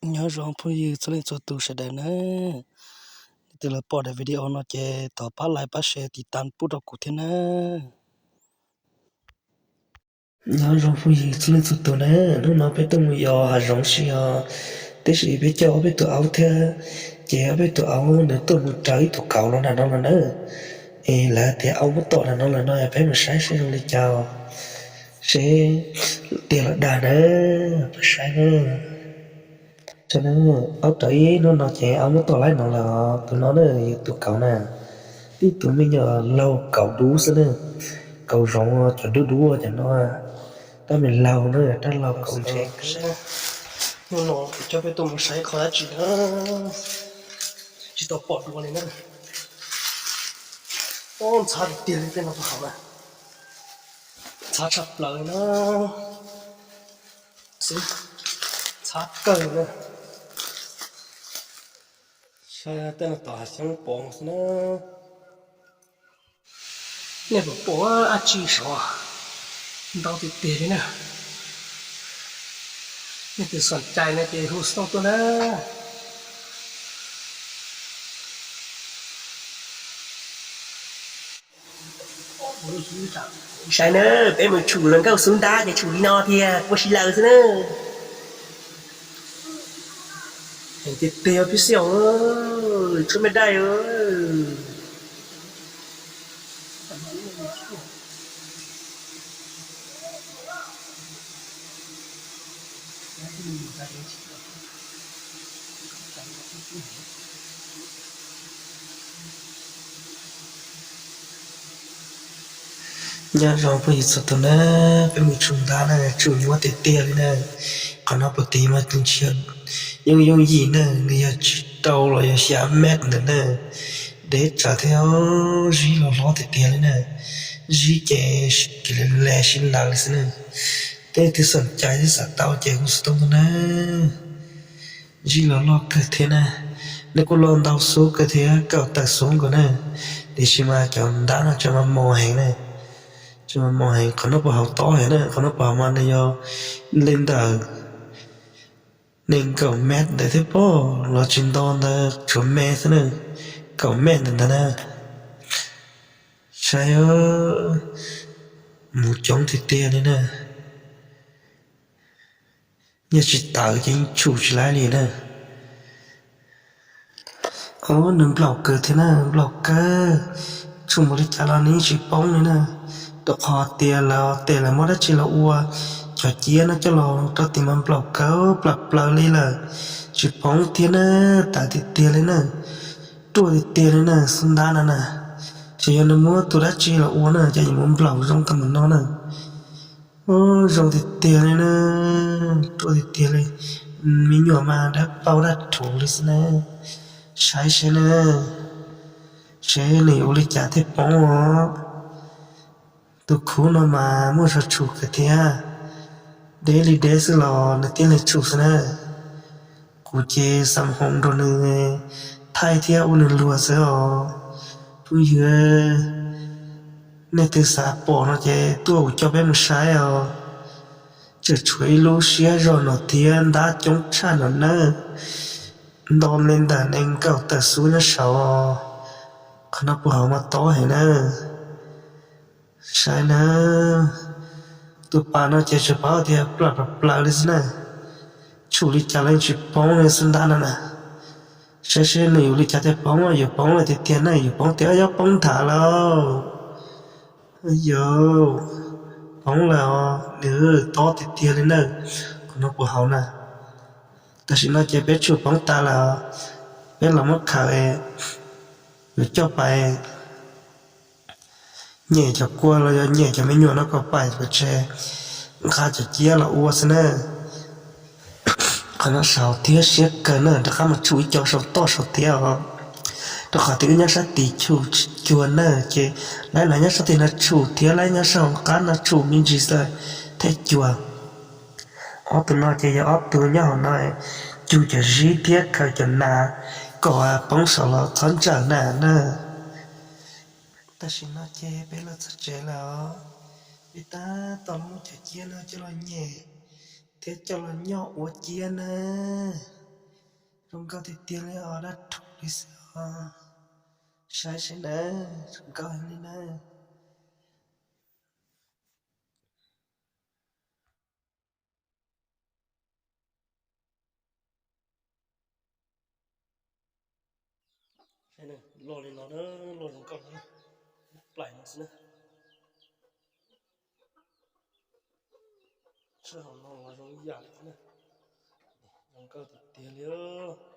Nyob zoo phooj ywg txhua leej txhua tus sawv daws na. Leej twg los pom daim video no ces thov pab like pab share tiv tas pub rau kuv thiab na. Nyob zoo phooj ywg txhua leej txhua tus na. Hnub no peb tuaj mus yos hav zoov si os, tab sis peb coj ob peb tus aub thiab. Ces ob peb tus aub nws tuaj mus raws ib tug kauv los nram no los na. Es lawv tias aub muab tom nram no lawm no, peb mus saib seb zoo li cas, seb tiag los dag na. Peb saib na. Aub raws ib hnub no ces aub muab tom laib no lawm. Tus no na yog tus kauv na, tib tug me nyuam laug kauv dub xwb na. Kauv zoov cov dub dub cov no, rab me laug na, rab laug kauv ntse. Hnub no kuv coj peb tuaj mus saib qhov dab tsi na, tsis tau pom dua li na. Ntxhab tiag tiag li tej no tus hauv na, ntxhab tshaj plaws li na. Xwb, ntxhab kawg na. Saib tej no tom hav xyoob pom xwb na. Nej puas pom dab tsi saud, ntau tiag tiag li na. Nej tus xom cai no ces hu xov tooj tuaj na. Saib na, peb mus tshum los nkauj xub ntab ces tshum li no tiag, ua si laws xwb na. Heev tiag tiag pib xij, tshuab me dai. Nyob zoo phooj ywg txhua tus na, peb mus tshum ntab na, tshum nyuaj tiag tiag li na. Qhov no puag tid mas tus ntsia yooj yooj yim na, nws yog tsib rau los yog xya mev ntawd na. Deb tsawv thiab, zib los hlob tiag tiag li na. Zib ces kis le sib laws li xwb na. Tej twg xom cai thiab xav tau ces hu xov tooj tuaj na. Zib los loj kawg thiab na. Nej kuj loj ntau xub kawg thiab, kaum tawm xub nkaus na. Tiam sis mas cov ntab no tseem mos mos heev na. Tseem mos mos heev, qhov no puag hauv tob heev na, qhov no puag hauv mas nws yog li ntawm nees nkaum mev ntawd thiab pob, los tsis nto ntawd, tshuav me xwb na. Kaum mev ntawd ntag na. Saib, mus coob tiag tiag li na. Yog tsis tawm ces yeej tshum tsis laib li na. Nws nplaum kawg thiab na, nplaum kawg. Tshum npaum li cas los nws yeej tsis poob li na. Rau qhov tias lawv tes lawv muab dab tsi los ua, cov ciab no coj los rau tim mas nplaum kawg plam plaws li lawm. Tsis poob thiab na, tawv tiag tiag li na. Ruaj tiag tiag li na, xub ntab no na. Ces yog nws muab tus dab tsi los ua na ces yuav mus nplaum zoo tau mus no na. Zoo tiag tiag li na, ruaj tiag tiag li. Me nyuam mas dawb paug daj rhuv li xwb na. Saib seb na, seb nws yuav ua li cas thiaj poob os. Tus khub no mas muaj zog tshum kawg thiab. Deb li deb xwb los nws thiaj li tshum xwb na. Kuv ces xam hoov rau nws thaij thiab ua nws luag xwb os. Phooj ywg, nej twg xav pom no ces tuaj kuv coj peb mus saib os. Tseem tshuav ib lub siab zog no thiab, ntab coob tshaj no nawb. Nto li ntawm nees nkaum tawm xub nyob saud. Qhov no puag hauv mas tob heev na. Saib na, tus pas no ces tsuas paub tias plam plam plaws li xwb na. Tshum li cas los yeej tsis poob li xwb ntab no na. Saib seb nws yuav li cas thiaj poob, yuav poob lawm tiag tiag na, yuav poob tiag, yuav poob nthav lawm. Yog poob lawm os, nws tob tiag tiag li na. Qhov no puag hauv na. Tam sim no ces peb tshum poob tas lawm, peb los muab khaws, yuav coj pais nyem cov kua los yog nyem cov me nyuam no kom pais pov tseg, nqa cov ciab los ua xwb na. Qhov no saud thiab siab kawg na, rov qab mus tshum ib co saum toj saud thiab os. Rau qhov tias wb nyob sab tid tshum tsis cuag na, ces laib lawv nyob sab tid no tshum thiab laib nyob sab hauv qab no tshum me ntsis xwb thiaj cuag. Ob tug no ces yog ob tug nyob hauv no cug cov zib thiab khaws cov nas kom poob saud los txhob ntsawm na na. Tam sim no ces peb los txog tsev lawm os. Peb tab tom los muab cov ciab no coj los nyem thiab coj los nyoj ua ciab na. Nkauj tiag tiag li os, dab rhuv li xwb os. Saib seb na, zoo nkauj heev li na. Loj li no na, loj zoo nkauj na, plaim no xwb na. Sab hauv no los zoo ib yam li thiab na. Zoo nkauj tiag tiag li os.